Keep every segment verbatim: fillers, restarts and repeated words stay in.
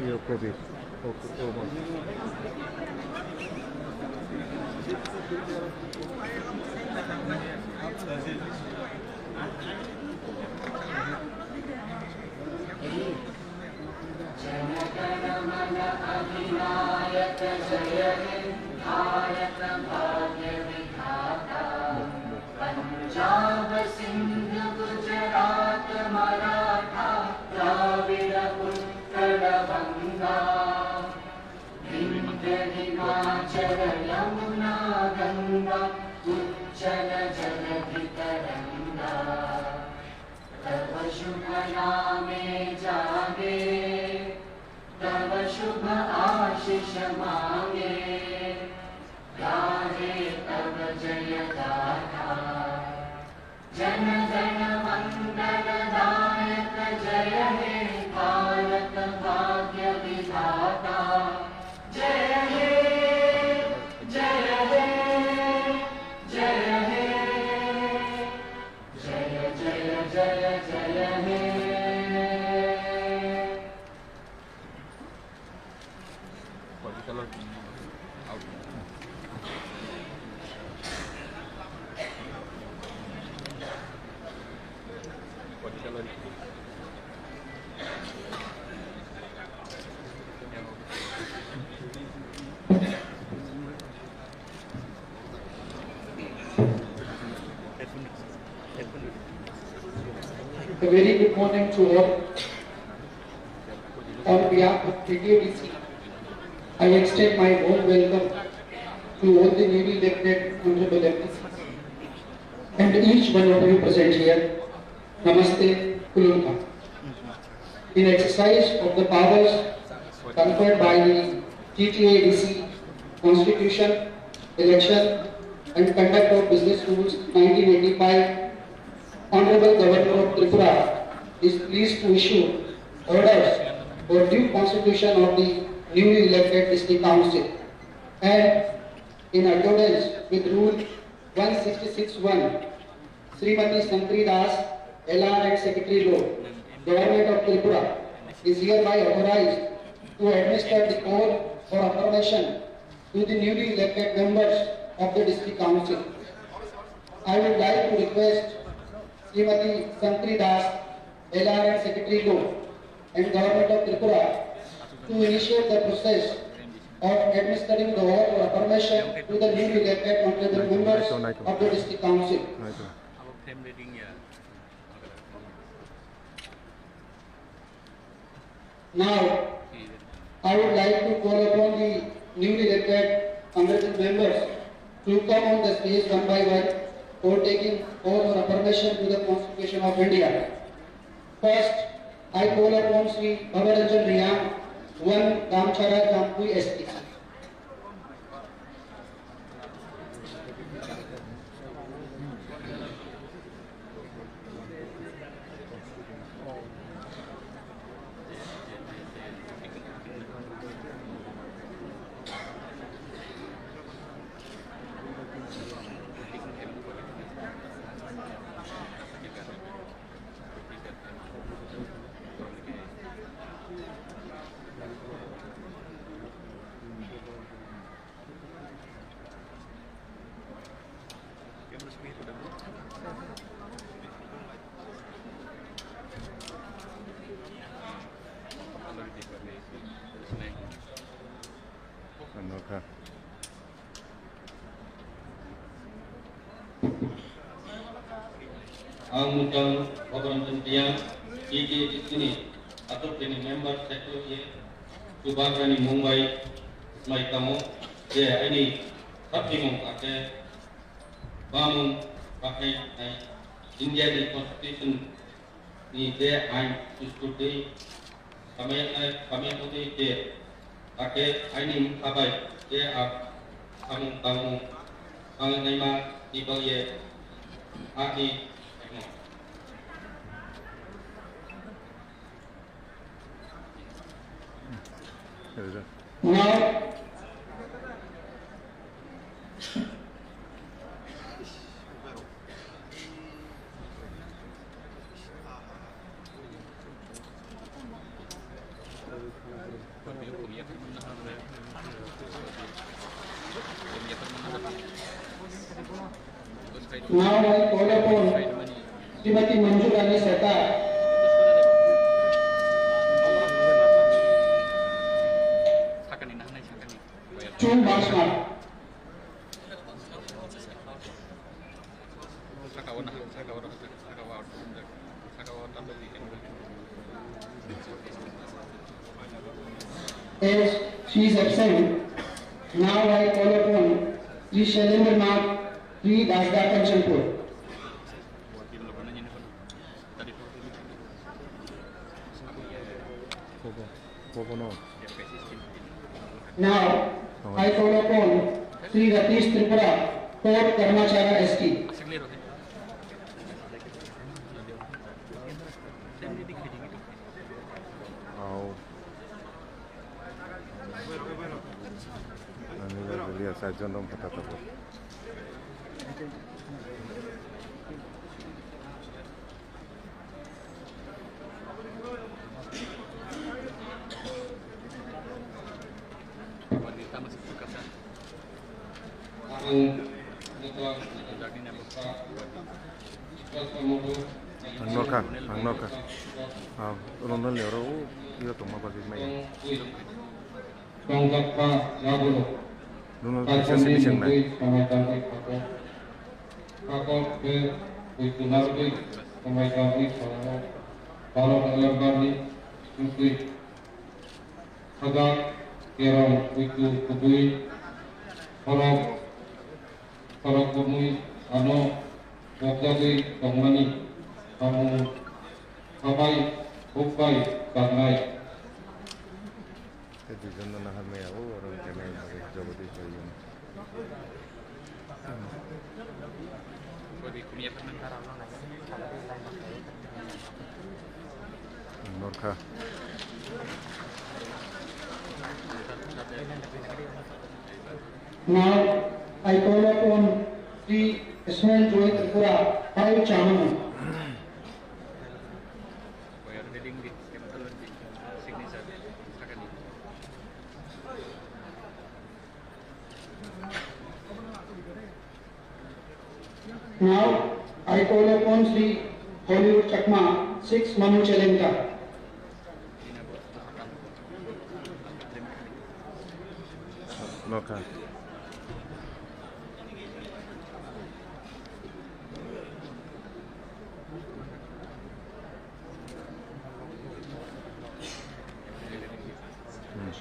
Iyo, kopi. Oku-, omo. Punjab सिन्धु गुजरात मराठा द्राविड उत्कल बङ्गा विन्ध्य हिमाचल यमुना गङ्गा उच्चल जलधि तरङ्गा। तव शुभ नामे जागे, तव शुभ आशीष मांगे, गाहे तव जय गाथा। जन गण मंगल दायक जय हे भारत भाग्य विधाता। जय हे, जय हे, जय हे। जय जय जय जय हे। A very good morning to all. On behalf of T T A D C, I extend my warm welcome to all the newly elected honorable M P Cs and each one of you present here. Namaste, Kulunpa. In exercise of the powers conferred by the T T A D C Constitution, Election and Conduct of Business Rules nineteen eighty-five, Honorable Governor of Tripura is pleased to issue orders for due constitution of the newly elected district council. And in accordance with Rule one sixty-six one, Srimati Shankari Das, L R and Secretary Law, Government of Tripura, is hereby authorized to administer the oath for affirmation to the newly elected members of the District Council. I would like to request Srimati Shankari Das, L R and Secretary Law, and Government of Tripura to initiate the process of administering the oath or affirmation to the newly elected honorable members of the District Council. Now, I would like to call upon the newly elected honorable members to come on the stage one by one for taking oath or affirmation to the Constitution of India. First, I call upon Shri Bhabaranjan Reang, one Damchara Jampui S T. Ano kha? Ang mutang Bhabaranjan Reang, T T A D C ni atok ni member secretary, chubagrani mung bai mai tamo je aini satimung ake bamung bakai nai India ni constitution ni je ain sustu twi samaya, samaya twi je ake aini mkha bai je a samung tangmung tangnaima ni bagwi ani. Now, Now I call upon Srimati Manju Rani Sarkar. Two marks mark. As she is absent, now I call upon Sri Shailendra Nath, Sri Dasda Kanchanpur. Now, I call upon Sri Ratish Tripura, Fort Karmachara S T. Ang nila beliya sa jondom kata tabo. Ang nokha, ang nokha. Ah, Ronald ni oro, o, iyo tongma bagwi maya. Tongjakma yagulo. Nunu Kaisani kaisa bising nai. Mungwi samai tangwi phato. Kakok khe bui tunarwi samai tangwi phato. Baro November ni mungwi. Sajak kerong buitu kubui khorok, khorok bumui ano pokjagwi tongmani samung samai hukbai tangnai. Tei duijon no nahar maya o oro wngkha nai bagwi Jagadish bai yung. Norkha. Now, I call upon Sri Ismail Joy Tripura, five Chamano. Now, I call upon Sri Hollywood Chakma, six Manu Chalenta. Nokha. Hmm.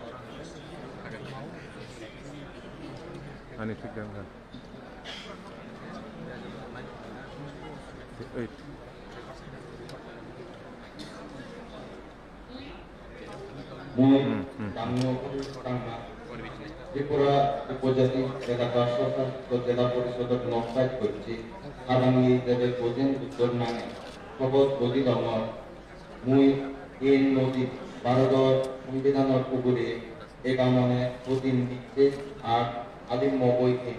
Ani thik kha. Ei. Mui, hmm, hmm, hmm. Tangmo kuru tangma. Tripura Upojati Jela Parishad, Jela Parishad nok side korchi. Adangni jede bojin uttor nange. Kobot bodi dongo. Mui in nodi Bharodor Songbidanor ugure egamone odin dikte ar alim mogoi in.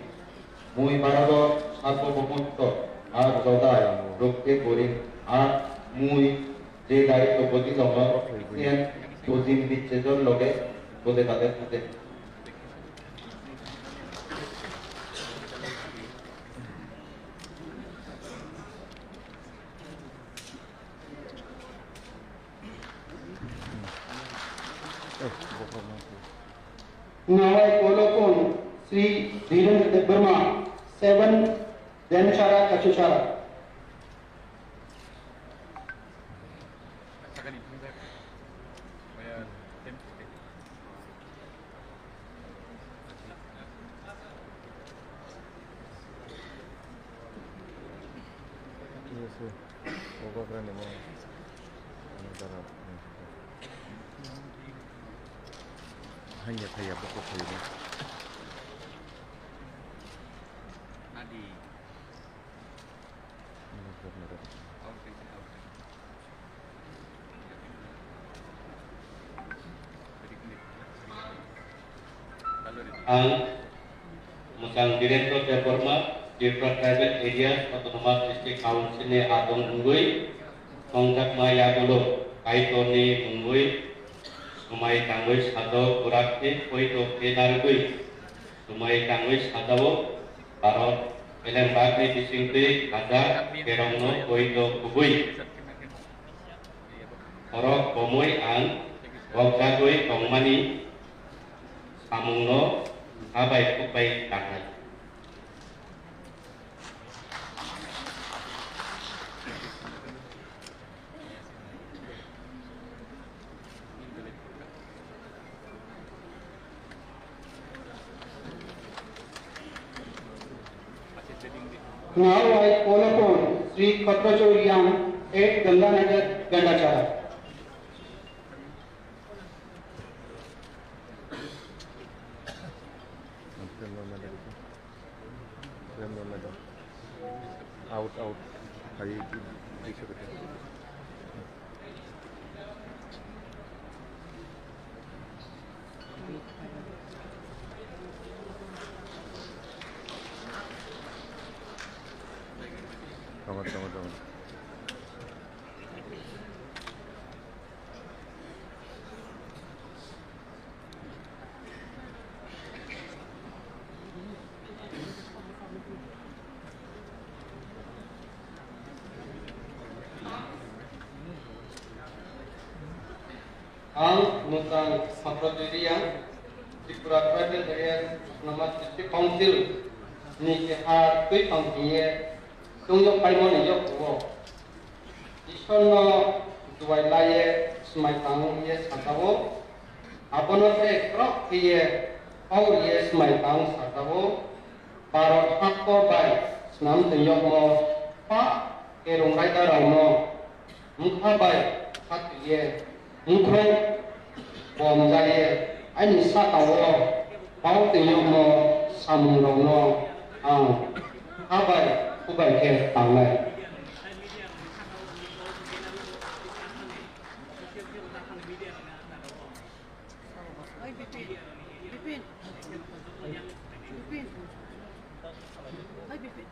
Mui Bharodor sarbobomoto ar jodai rokte gorin ar mui je daitto bodi lomo, siyan bojin bichejor loge bode bade bode. Nawai Kolokon Sri Dhirendra Debbarma, seven Demchara Kachuchara. Hanya kaya boko kaya. Adi. Ang Mwchang Birendra Debbarma, Tripura Tribal Areas Autonomous District Council ni adong wngwi tongjakma yagulo Kaitorni mungwi swmai tangwi sajao, kwrak khe poito khe narwgwi swmai tangwi sajao, Bharat Elembakni bisingtwi hajak kerongno poito kubui. Khorok bomwi ang bokjagwi tongmani samungno habai khukbai tangnai. Now I call upon Sri Khatrachar Yang at Ganganagar, Gandachara. Out, out. Hai, hai, hai. Tongo, tongo, tongo. Ang Mutang Saprajiriya, Tripura Tribal Areas Autonomous District Council ni keha twi pang tongye tongyo paimani yok o. Ishwarno duai laiye swmai tangwi ye sajao. Abono tei khorok khe ye hor ye swmai tang sajao. Bharat hakto bai swnam twi yokmo pa kerong raida rokno wngkha bai kha twi ye wngkhorok bom jai ye aini saka o pao twi yokmo samung rokno ang kha bai khubai khe tangnai. Oi, Bipin. Bipin. Bipin. Oi, Bipin.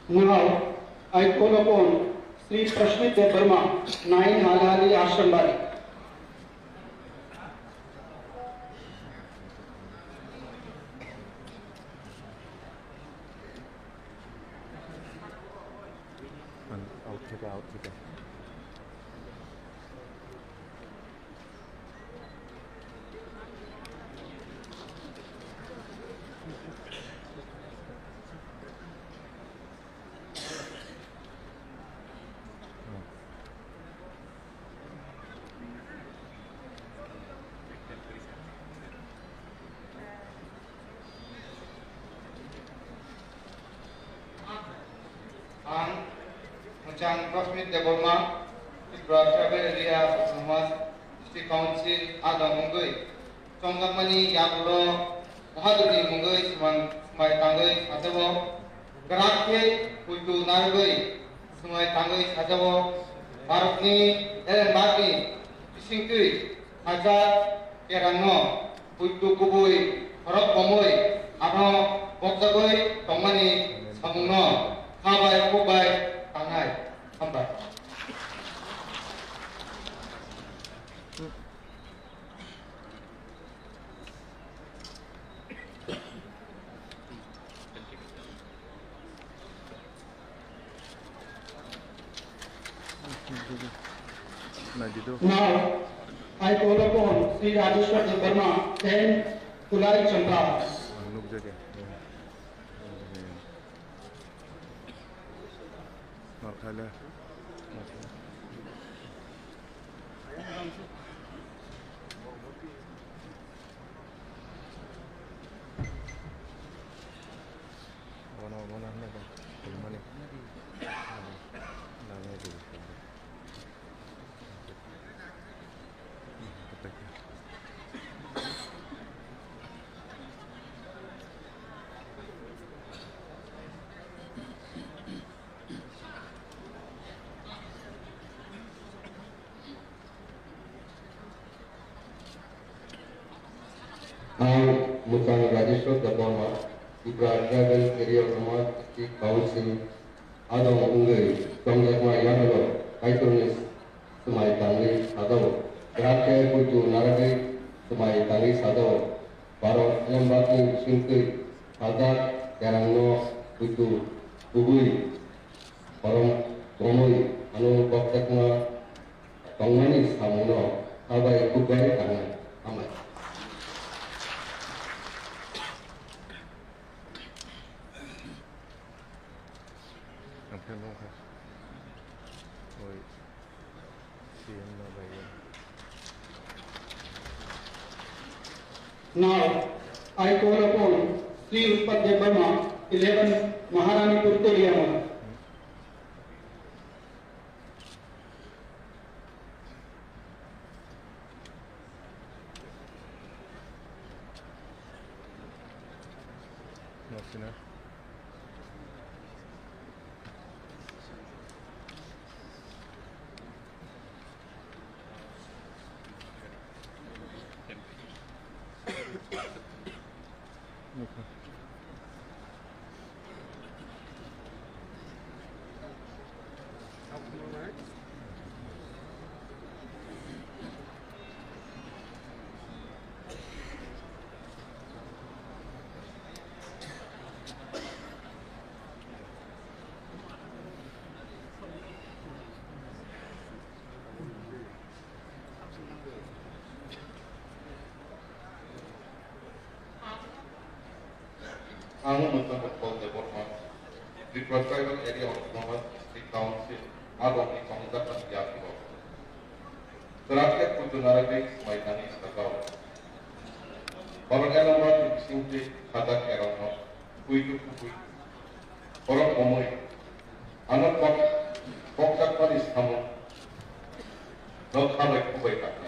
Now, I call upon Sri Prashmit Debbarma, nine Halahali Ashram Bari. Ang out thika, out thika. Ang Muchang Prasmit Debbarma, Tripura Tribal Area Autonomous District Council adong wngwi chongjakmani yagulo Mahadevni mungwi swmang-, swmai tangwi sajao, kwrak khe puitu narwgwi swmai tangwi sajao, Bharatni elembakni bisingtwi sajak kerangno puitu kubui khorok bomwi ano bokjagwi tongmani samungno kha bai kuk bai tangnai. Hambai. Now, I call upon Sri Rajeshwar Debbarma, ten Kulai Champa. Nukjagwi. Norkhaile. Bono, bono hwnwi bo khulumani. Nangya di. Ang Muchang Rajeshwar Debbarma, Tripura Tribal Area Autonomous District Council adong wngwi tongjakma yagulo Kaitorni swmai tangwi sajao, kwrak khe puitu narwgwi swmai tangwi sajao, Baro elembakni bisingtwi sajak kerongno kuitu kubui korom romwi ano bokthekma tongmani samungno khabai khukbai tangnai. Hambai. Ang phai nukha. Oi, C M no bai ya. Now, I call upon Sri Utpal Debbarma, eleven Maharanipur Teliama. Masina. Ang Mutang Utpal Debbarma, Tripura Tribal Area Autonomous District Council, Adong ni Kongjakma Yakubo. Kwrak khe puitu narwgwi swmai thani sakao. Borok elembakni bisingtwi sajak kerongno kuitu kubui borok romwi ano kok-, kokjakmani samung no khabai khukbai tangkha.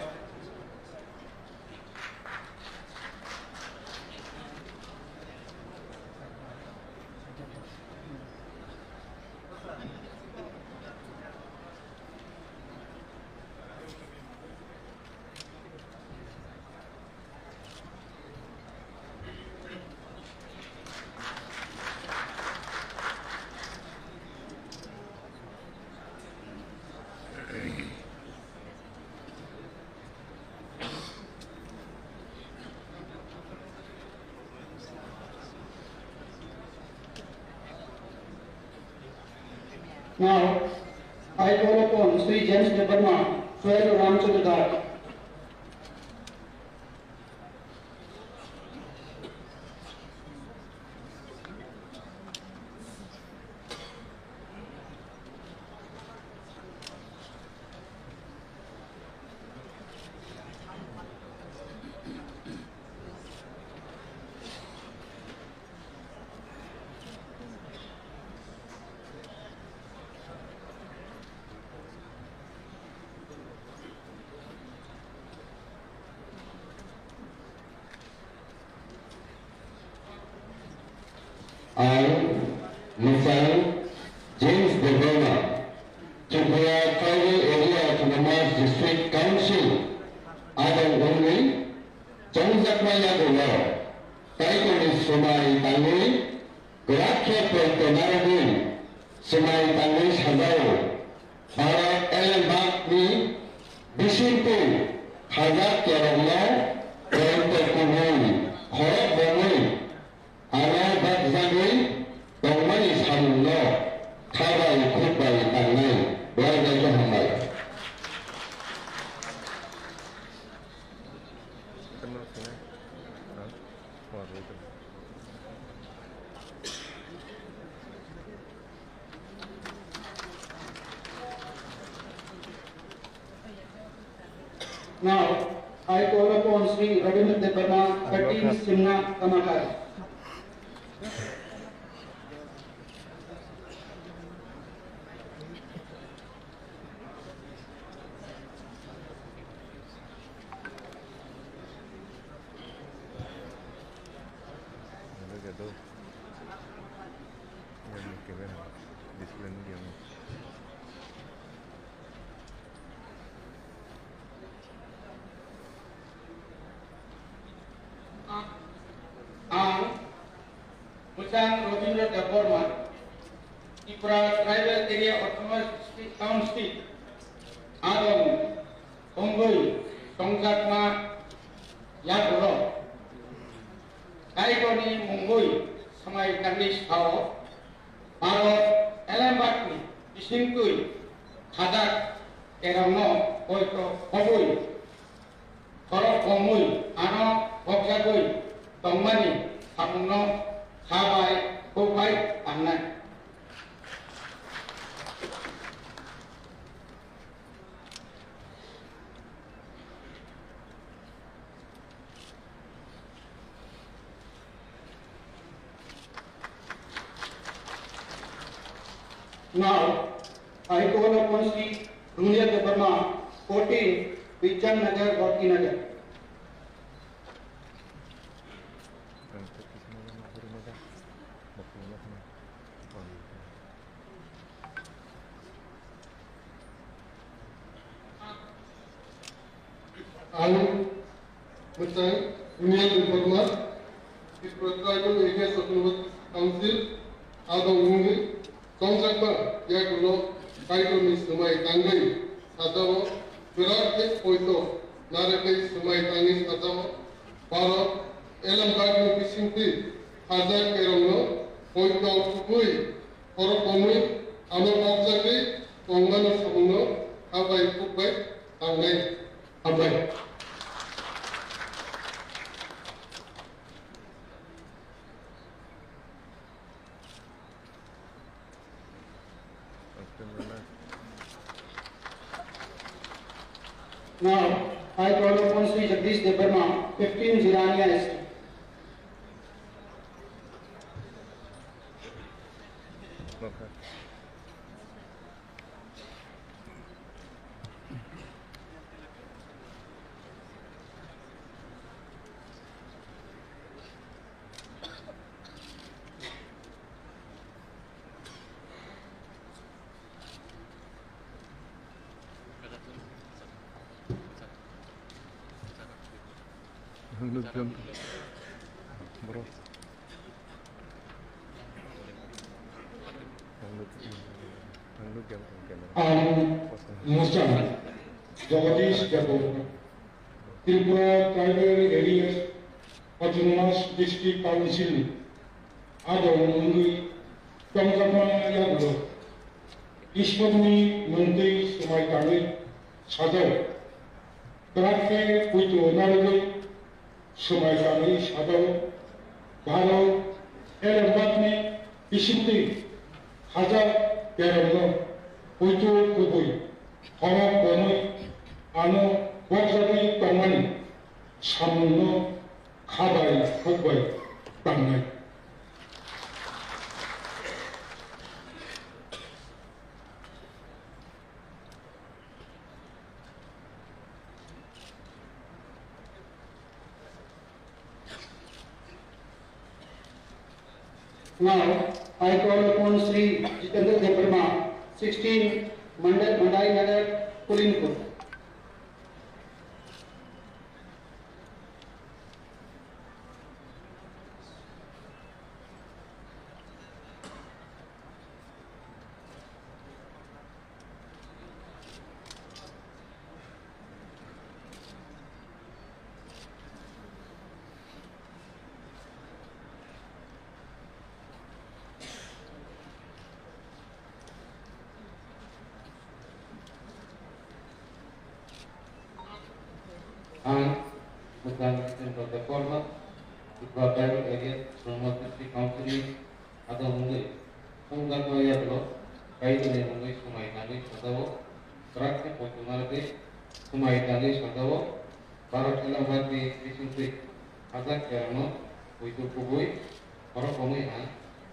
Now, I call upon Sri James Debbarma, twelve Ramchandra Ghat. Ang Mwchang James Debbarma, Tripura Tribal Area Autonomous District Council, Adong wngwi chongjakma yagulo Kaitorni swmai tangwi kwrak khe poito narwgwi swmai tangwi sajao. Bharat elembakni bisingtwi khajak kerongno poito kubui khorok romwi ano bakjagwi tongmani samungno khabai khukbai tangnai. Belai belai khe hambai. Now, I call upon Sri Ravindra Debbarma, thirteen Simna Kamakar. Ang Bwchang Robindra Debbarma, Tripura Tribal Area Autonomous District Council, Adong wngwi tongjakma yagulo Kaitorni mungwi swmai tangwi sao, Baro Elembakni bisingtwi khajak kerongno poito kobwi khorok komwi ano bokjagwi tongmani samungno kha bai kuk bai tangnai. Now, I call upon Sri Dunia Debbarma, fourteen, Bijan Nagar, Bhakti Nagar. Ang mwchang Dunia Debbarma, Tripura Tribal Areas Autonomous Council, adong wngwi tongjakma yagulo Kaitorni swmai tangwi sajao, kwrak khe poito narwgwi swmai tangwi sajao, Baro Elembakni bisingtwi khajak kerongno poito kubui khorok komwi ano bokjagwi tongmani samungno kha bai kuk bai tangnai. Hambai. Now, I call upon Sri Jagdish Debbarma, fifteen Jirania S T. Ang nukjam, bro. Ang nuk-, ang nukjam tong camera. Ang Musang Jagadish Debbarma, Tripura Tribal Areas Autonomous District Council ni adong wngwi tongjakma yagulo Ishwarni mungtwi swmai tangwi sajao. Kwrak khe poito narwgwi swmai tangwi sajao. Baro Elembakni bisingtwi khajak kerongno poito kubui khorok komwi ano bokjagwi tongmani samungno kha bai kuk bai tangnai. Now, I call upon Sri Jitendra Debbarma, sixteen Mandai, Mandai Nagar, Kulinpur. Ang Musang Center Department, Tripura Tribal Areas Autonomous District Council ni adong wngwi tongjakma yagulo Kaitorni mungwi swmai tangwi sajao, kwrak khe poito narwgwi swmai tangwi sajao, Baro Elembakni bisingtwi khajak kerongno poito kubui khorok komwi ha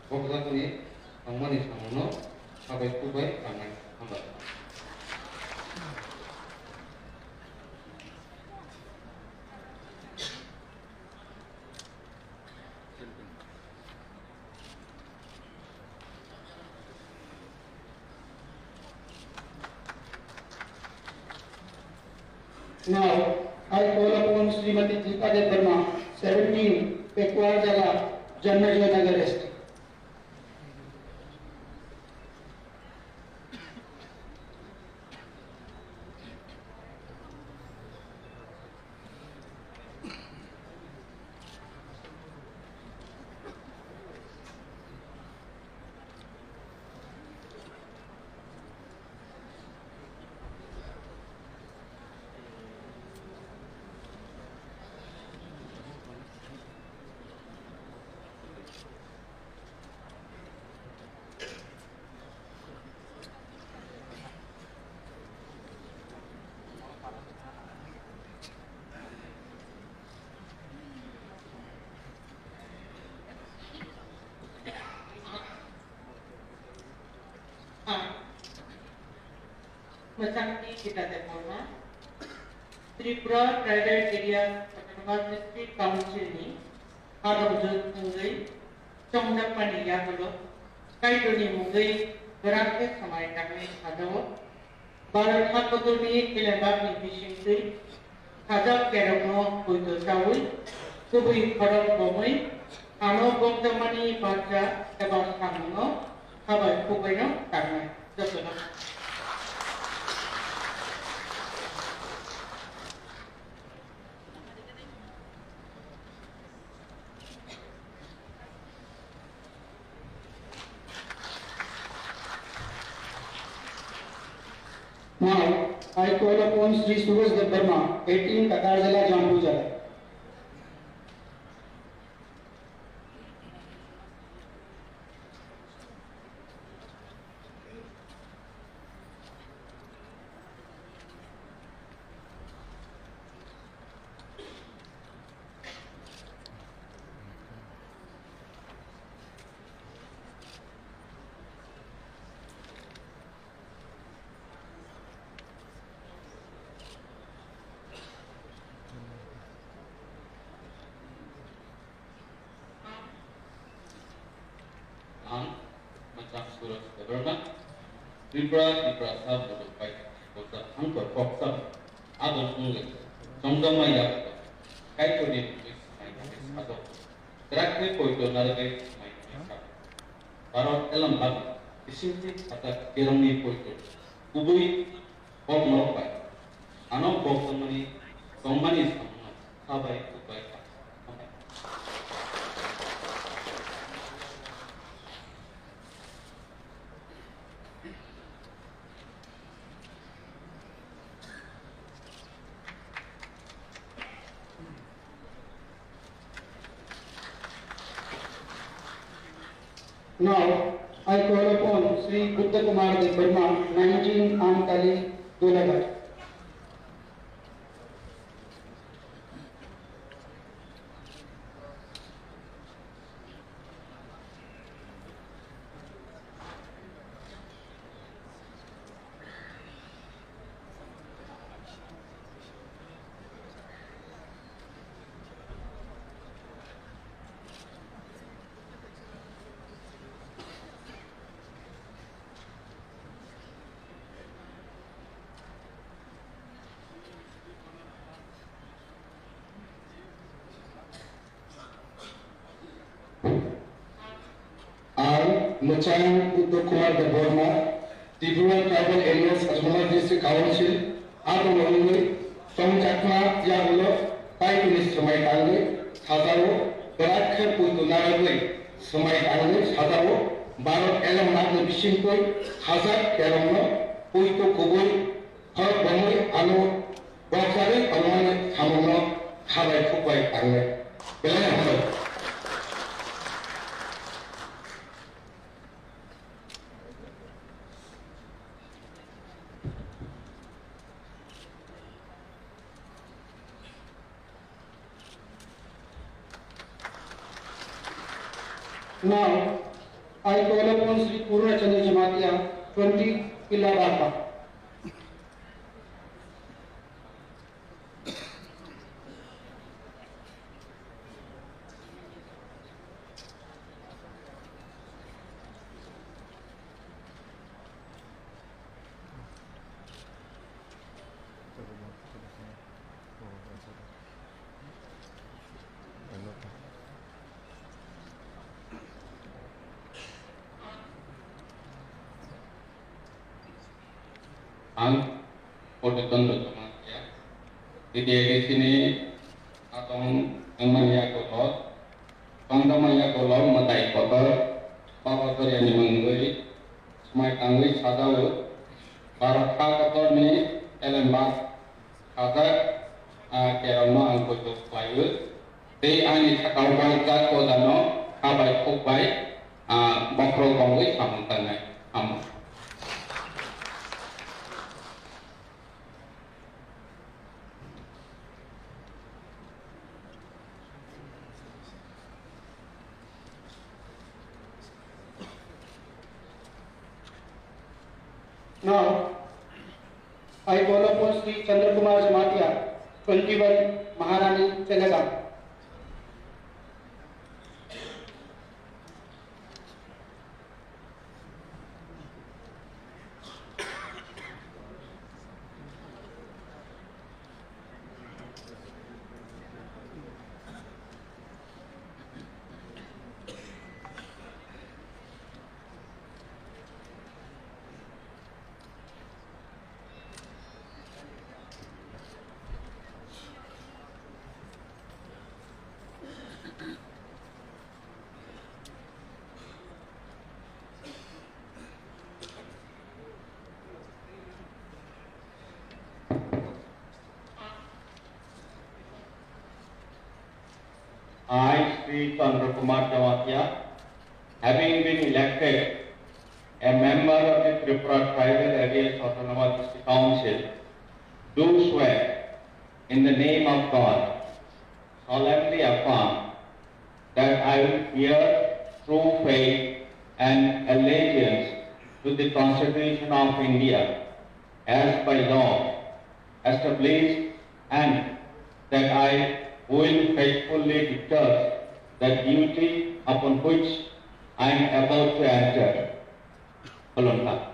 bokjakni tongmani samungno kha bai kuk bai tangnai. Hambai. Now, I call upon Srimati Deepa Debbarma, seventeen, Pekuar Jala, Janmejay Nagar S T. Mwchangni Gita Debbarma, Tripura Tribal Area Autonomous District Council ni Adamjwk wngwi chongjakmani yagulo Kaitorni mungwi kwrak khe swmai tangwi sajao. Bharat hakotorni elembakni bisingtwi sajak kerongno poito chawi, kubui khorok bomwi, ano bokjakmani barja eba samungno habai khukbaino tangnai. Jotono. Now, I call upon Shri Suresh Debbarma, eighteen Takarjala, Jampui Jala. Ang Macham Suraj Debbarma, Tripura, Tiprasa Bodo Paithak ni Bojak Hangkor Kok Sabo, abo wngwi chongjakma yak Kaitorni mungwi swmai tangwi sajao. Kwrak khe poito narwgwi swmai tangwi sajao. Bharat elembak bisingtwi khatak kerongni poito kubui kok norok bai. Ano bokjakmani tongmani samungno kha bai, kuk bai kha. Now, I call upon Shri Buddha Kumar Debbarma, nineteen Amtali, Golaghat. Ang Mwchang Uttam Kumar Debbarma, Tripura Tribal Areas Autonomous District Council, abo wngwi tongjakma yagulo Kaitorni swmai tangwi sajao, kwrak khe poito narwgwi swmai tangwi sajao, Bharat elembakni bisingtwi hajak kerongno poito kubui khorok bomwi ano bokjagwi tongmani samungno kha bai khuk bai tangnai. Belai hambai. Now, I call upon Shri Purna Chandra Jamatia, twenty Pilla Barpa. Ang Purna Chandra Jamatia, T T A D C ni atong wngmani yagulo, tongjakma yagulo mwtai kotor Baba Choriani mungwi swmai tangwi sajao, Bharat ha kotorni elembak hajak, ah, kerongno ang poito khlaiwi, tei ani sakao bangkha kodano kha bai khuk bai, ah, bokhorok bongwi samung tangnai. Amo. Now, I call upon Shri Chandra Kumar Jamatia, twenty-one, Maharani Chelagam. I, Sri Chandra Kumar Jamatia, having been elected a member of the Tripura Tribal Areas Autonomous District Council, do swear in the name of God, solemnly affirm that I will bear true faith and allegiance to the Constitution of India as by law established, and that I will faithfully discharge the duty upon which I am about to enter. Khulumkha.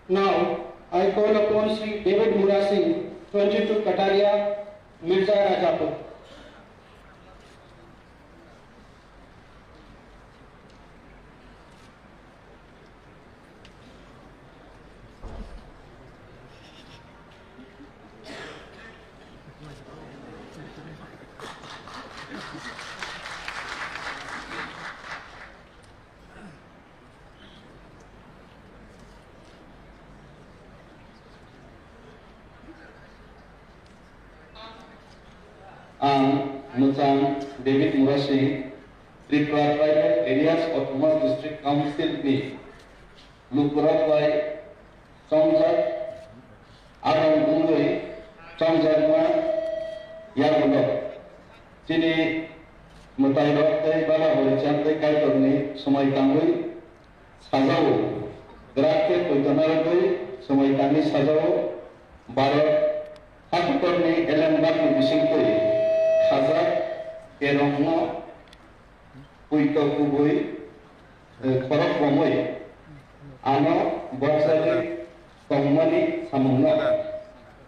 Now, I call upon Shri David Murasing, twenty-two Kataria, Mirza Rajapur. Ang mwchang David Murasing, Tripura Tribal Areas Autonomous District Council ni lukurok bai chongjak, adong wngwi chongjakma yagulo. Chini mwtairok tei bala horicham tei Kaitorni swmai tangwi sajao, grak khe poito narwgwi swmai tangwi sajao, Bharat hakutorni elembakni bisingtwi khajak kerongno poito kubui, eh, khorok bomwi ano boksagwi tongmani samungno,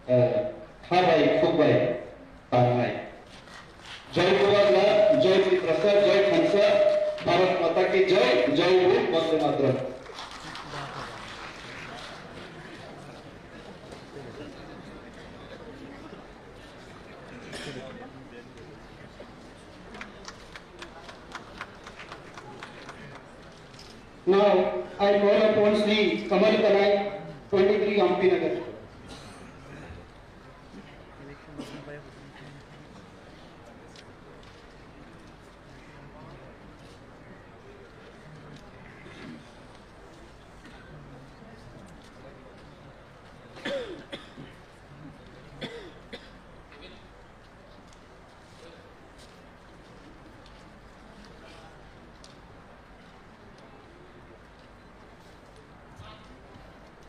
eh, kha bai khuk bai tangnai. Jai Bubagra, Jai Tiprasa, Jai Khansa, Bharat Mata Ki Jai, Jai Hind, Vande Mataram. Now, I call upon Shri Kamal Kalai, twenty-three Ampi Nagar.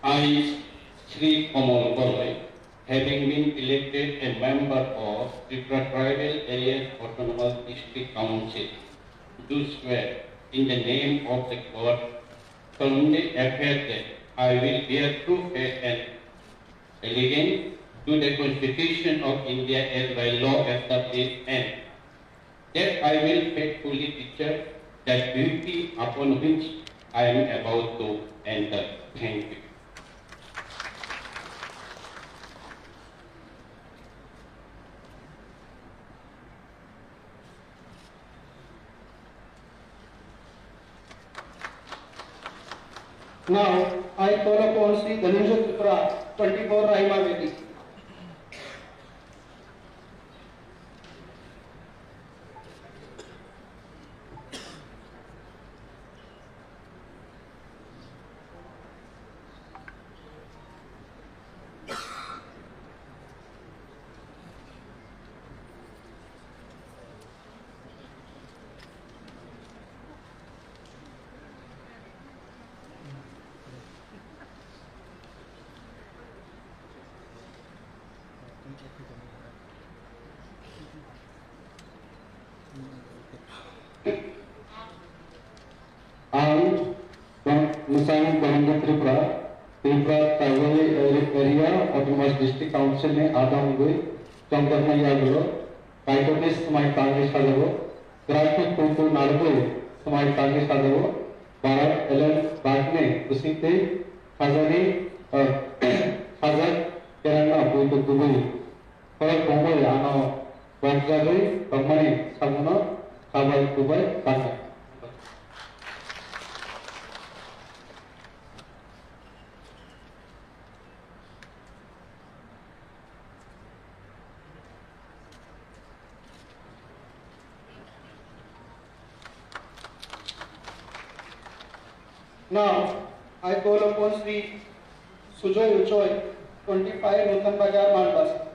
I, Shri Kamal Kalai, having been elected a member of Tripura Tribal Areas Autonomous District Council, do swear in the name of the God, solemnly affirm that I will bear true faith and allegiance to the Constitution of India as by law established, and that I will faithfully discharge the duty upon which I am about to enter. Thank you. Now, I call upon Shri Dhananjay Tripura, twenty-four Raima Valley. Mwsang Bahini Tripura, Tripura Tribal Area Autonomous District Council ni adam wngwi chongjaknai yagulo Kaitorni swmai tangwi sajago, kwrak khe kuitu narwgwi swmai tangwi sajago, Bharat Alliance bagni bisingtwi sajani, eh, sajak kerangno kuitu kubui khorok tongwi ano rwkjagwi tongmani sabuno kabai kubai tangnai. Now, I call upon Shri Sujoy Uchoi, twenty-five Nutan Bazar, Malbasa.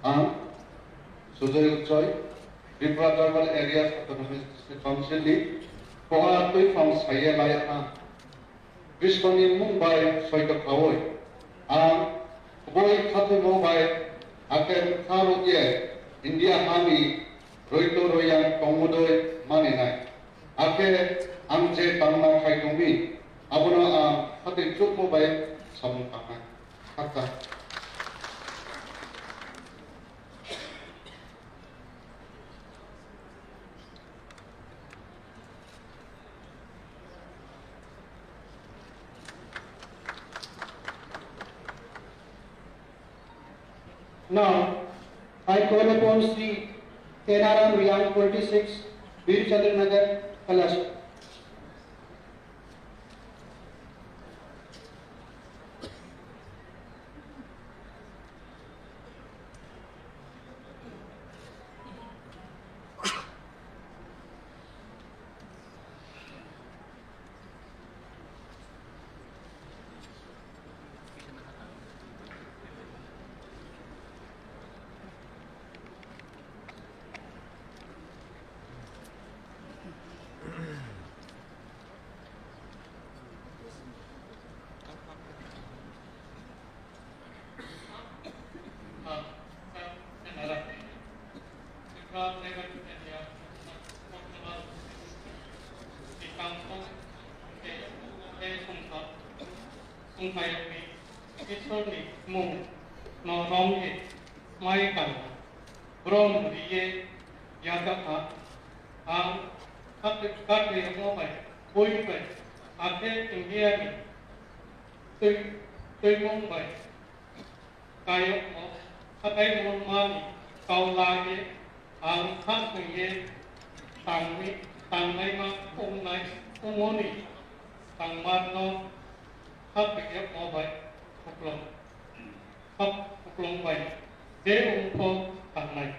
Ang Sujoy Uchoi, Tripura Tribal Areas Autonomous District Council ni Koha Tuiphang Saye Lai Ha Biswani mung bai soito khaui, ang kubui khathoimo bai, hakhe bwkha rwkye India hani roito royang tongmudui maninai. Hakhe ang je tangna khai tongmi, abono ang khatui chukmo bai samung tangnai. Khakchang. Now, I call upon Shri Tenaram Riang, twenty-six, Bir Chandra Nagar, Kalasi. Songphai Isorni mung no romwi swmai kang brom riye yajakha. Ang khatwi, khatwi omo bai, bui bai, akhe India ni twi-, twimung bai, kayokno khatai mungmani kau laiwi ang kha swngwi tangwi, tangnaima wngnai, wngmani tangmarno kha pekya mo bai khuklwng, kha khuklwng bai je wngkho tangnai.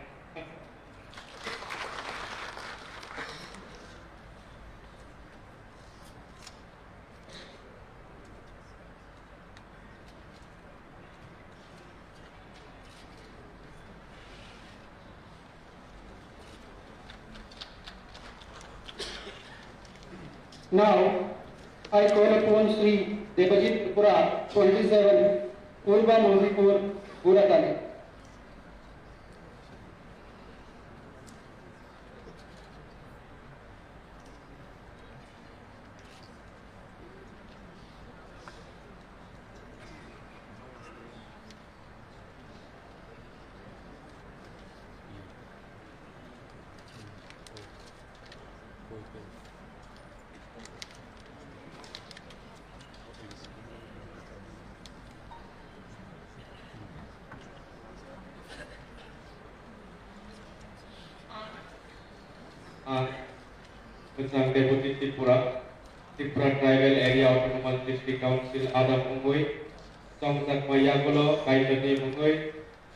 Now, I call upon Shri Debajit Tripura, twenty-seven, Purba Manjipur, Guratani. Ah, Kwchang Deputy Tripura, Tripura Tribal Area Autonomous District Council adam wngwi chongjakma yagulo Kaitorni mungwi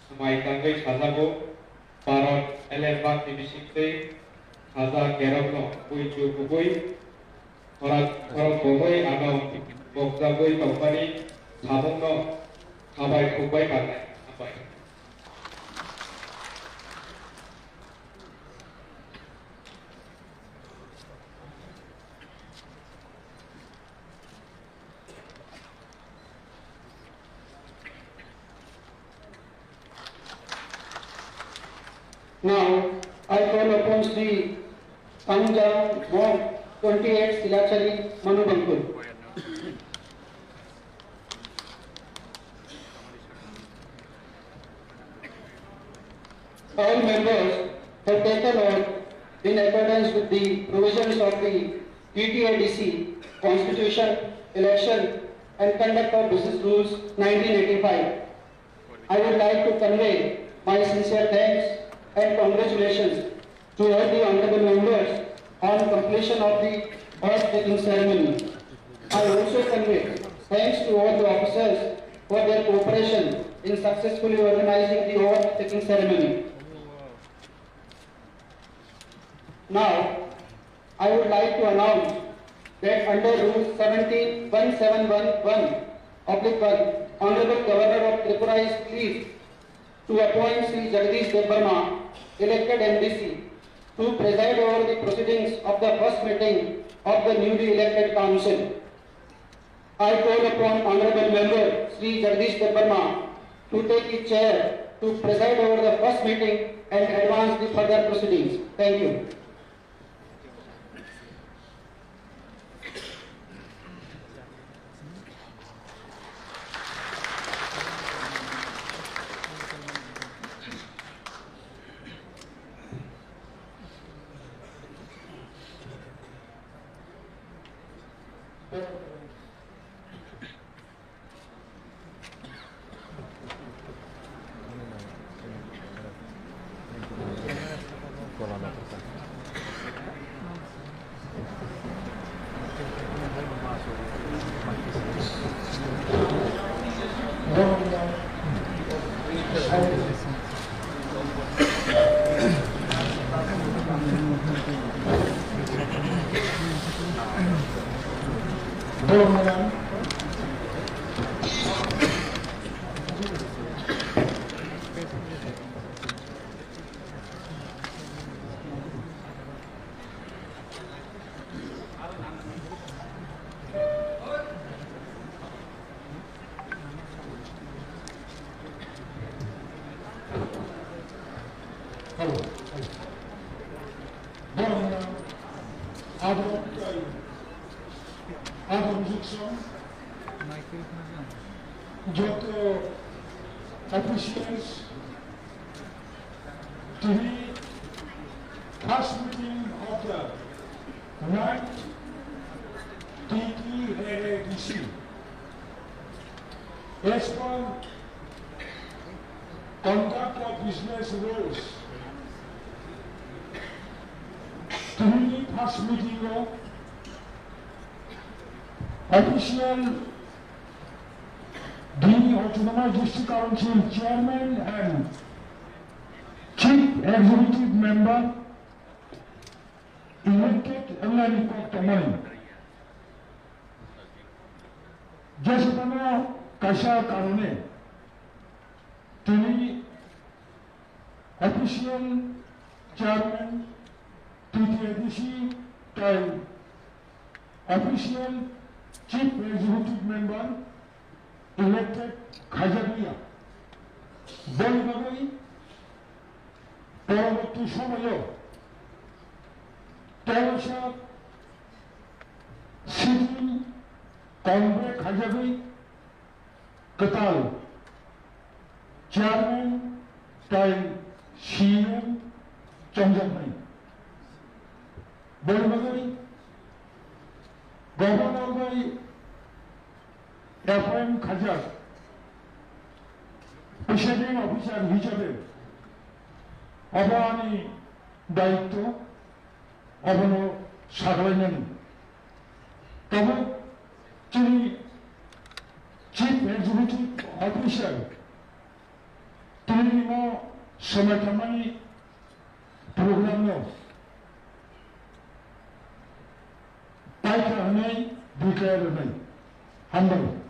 swmai tangwi sajago. Bharat Alliance bagni bisingtwi Haja kerokno buichu kubui, khorang khorok bogoi ano bokjagoi tongmani samungno khabai khukbai manai. Hambai. Now, I call upon Sri Tangjang Mom, twenty-eight Silachari, Manubangkul. All members have taken oath in accordance with the provisions of the T T A D C Constitution, Election and Conduct of Business Rules nineteen eighty-five. I would like to convey my sincere thanks and congratulations to all the honorable members on completion of the oath taking ceremony. I also convey thanks to all the officers for their cooperation in successfully organizing the oath taking ceremony. Now, I would like to announce that under Rule seventeen one seven one one oblique one, Honorable Governor of Tripura is pleased to appoint Shri Jagdish Debbarma, elected M D C, to preside over the proceedings of the first meeting of the newly elected council. I call upon Honorable Member Shri Jagdish Debbarma to take his chair to preside over the first meeting and advance the further proceedings. Thank you. Bormona, Adong, Adong Jukson, joto officials, tini first meeting of the ninth T T A D C. As per conduct of business rules, tini first meeting o official the Autonomous District Council Chairman and Chief Executive Member elected wngmani kok tongmani. Jeswkano kaisa karone tini official chairman T T A D C tei official chief executive member elected khaijakliya. Boni bagwi poroborti somoyo tei waisa sitting convoke khaijagwi kwtal chairman tei C E M chongjaknai. Boni bagwi governor bai appoint khaijak presiding officer hisabe obo ani daityo, obono sagalainani. Tabuk chini Chief Executive Officer tini nimo swmai tangmani program no Duita rwnai. Hambai.